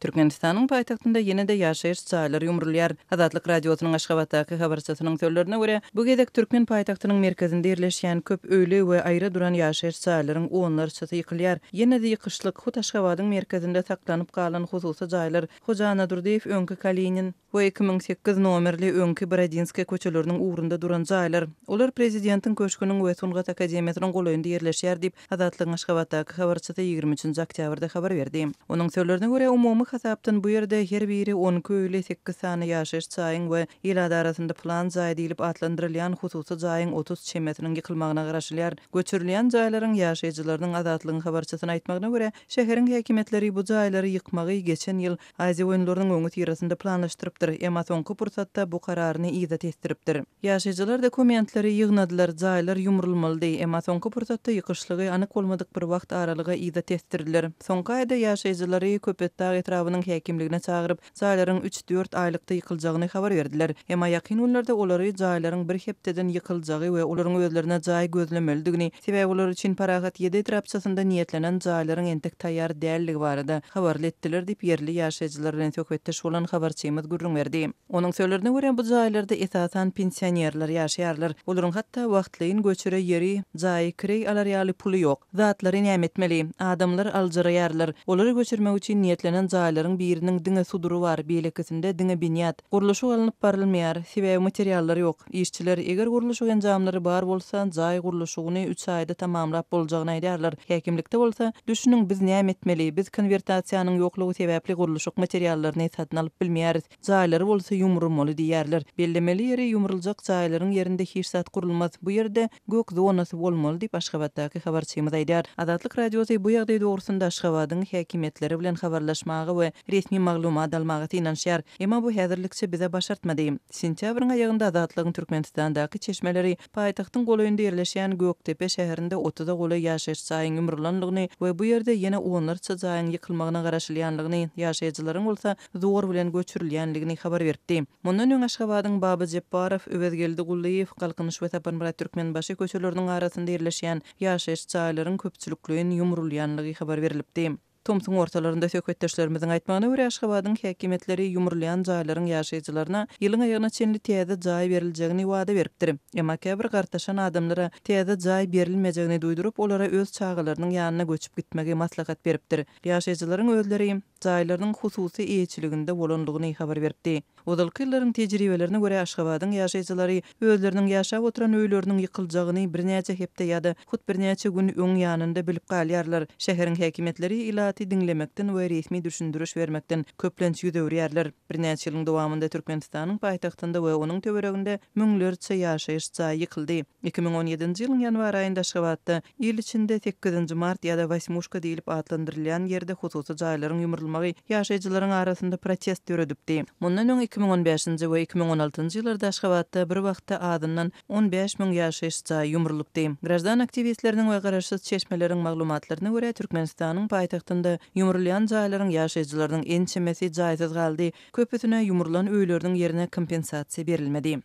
Türkmenistanyň paýtagtynda ýene-de ýaşaýyş jaýlary ýumrulýar. Azatlyk Radiosynyň Aşgabatdaky habarçysynyň sözlerine görä, bu gezek türkmen paýtagtynyň merkezinde ýerleşýän köp öýli we aýra duran ýaşaýyş jaýlaryň onlarçasy ýykylýar. Ýene-de ýykyşlyk hut Aşgabadyň merkezinde saklanyp galan hususy jaýlar Hoja Annadurdyýew öňki Kalinin we 2008 nomerli öňki Borodinskaýa köçeleriniň ugrunda duran jaýlar. Olar prezidentiň köşgüniň we Sungat akademiýasynyň golaýynda ýerleşýär diýip, Azatlygyň Aşgabatdaky habarçysy 23-nji oktýabrda habar berdi. Onuň sözlerine görä, umumy hasapdan bu ýerde her biri 12 öýli sekiz sany ýaşaýyş jaýyň we ilat arasynda plan jaý diýlip atlandyrylýan hususy jaýyň 30 çemesiniň ýykylmagyna garaşylýar. Göçürilýän jaýlaryň ýaşaýjylarynyň Azatlygyň habarçysyna aýtmagyna görä, şäheriň häkimiýetleri bu jaýlary ýykmagy geçen ýyl Aziýa oýunlarynyň öňüsyrasynda planlaşdyrypdyr, emma soňky pursatda bu kararyny yza tesdiripdir. Ýaşaýjylar dokumentleri ýygnadylar, jaýlar ýumrulmalydy, emma soňky pursatda ýykyşlygy anyk bolmadyk bir wagt aralyga yza tesdirdiler. Soňky aýda ýaşaýjylary Köpetdag etrabynyň häkimligine çagyryp, jaýlaryň üç-dört aýlykda ýykyljagyny habar berdiler. Emma ýakyn günlerde olary jaýlaryň bir hepdeden ýykyljagy we olaryň özlerine jaý gözlemelidigini, sebäbi olar üçin Parahat ýedi etrapçasynda niýetlenen jaýlaryň entek taýýar däldigi barada habarly etdiler diýip, ýerli ýaşaýjylar bilen söhbetdeş bolan habarçymyz gürrüň berdi. Onuň sözlerine görä, bu jaýlarda esasan pensionerler ýaşaýarlar. Olaryň hatda wagtlaýyn göçere ýeri, jaýy kireý alar ýaly puly ýok. Zatlary näme etmeli? Adamlar aljyraýarlar. Olary göçürmek üçin niýetlenen jaýlaryň biriniň diňe sudury bar, beýlekisinde diňe binýat. Gurluşyk alnyp barylmaýar, sebäbi materiallar ýok. Işçiler, eger gurluşyk enjamlary bar bolsa, jaý gurluşygyny üç aýda tamamlap boljagyny aýdýarlar. Häkimlikde bolsa, Düşüniň, biz näme etmeli? Biz konwertasiýanyň ýoklugy sebäpli gurluşyk materiallaryny satyn alyp bilmeýäris. Jaýlary bolsa ýumrulmaly diýýärler. Bellemeli ýeri, ýumruljak jaýlaryň ýerinde hiç zat gurulmaz. Bu ýerde gök zonasy bolmaly diýip, Aşgabatdaky habarçymyz aýdýar. Azatlyk Radiosy bu ýagdaý dogrusynda Aşgabadyň häkimiýetleri bilen habarlaşmaga we resmi maglumat almaga synanyşýar. Emma bu häzirlikçe bize başartmady. Sentýabryň aýagynda Azatlygyň Türkmenistandaky çeşmeleri paýtagtyň golaýynda ýerleşýän Gökdepe şäherinde otuza golaý ýaşaýyş jaýyň ýumrulandygyny we bu ýerde ýene onlarça jaýyň ýykylmagyna garaşylýandygyny, ýaşaýjylaryň bolsa zor bilen göçürilýändigini habar beripdi. Mundan öň Aşgabadyň Baba Jepbarow, Öwezgeldi Gullyýew, Galkynyş we Saparmyrat Türkmenbaşy köçeleriniň arasynda ýerleşýän ýaşaýyş jaýlaryň köpçülikleýin ýumrulýandygy habar berlipdi. Tomsuň ortalarynda söhbetdeşlerimiziň aýtmagyna görä, Aşgabadyň häkimiýetleri ýumrulýan jaýlaryň ýaşaýjylaryna ýylyň aýagyna çenli täze jaý beriljegini wada beripdir. Emma käbir gartaşan adamlara täze jaý berilmejegini duýduryp, olara öz çagalarynyň ýanyna göçüp gitmegi maslahat beripdir. Ýaşaýjylaryň özleri jaýlarynyň hususy eýeçiliginde bolandygyny habar beripdi. Ozalky ýyllaryň tejribelerine görä, Aşgabadyň ýaşaýjylary özleriniň ýaşap oturan öýleriniň ýykyljagyny birnäçe hepde ýa-da hut birnäçe gün öň ýanynda bilip galýarlar. Şäheriň häkimiýetleri ilaty diňlemekden we resmi düşündiriş bermekden köplenç ýüz öwürýärler. Birnäçe ýylyň dowamynda Türkmenistanyň paýtagtynda we onuň töwereginde müňlerçe ýaşaýyş jaýy ýykyldy. 2017-nji ýylyň ýanwar aýynda Aşgabatda il içinde Sekizinji mart ýa-da Wasmuşka diýlip atlandyrylýan ýerde hususy jaýlaryň ýumrulmagy ýaşaýjylaryň arasynda protest döredipdi. Mundan öň 2015-nji we 2016-njy ýyllarda Aşgabatda bir wagtda azyndan 15 müň ýaşaýyş jaýy ýumrulypdy. Graždan aktiwistleriniň we garaşsyz çeşmeleriň maglumatlaryna görä, Türkmenistanyň paýtagtynda ýumrulýan jaýlaryň ýaşaýjylarynyň ençemesi jaýsyz galdy, köpüsine ýumrulan öýleriniň ýerine kompensasiýa berilmedi.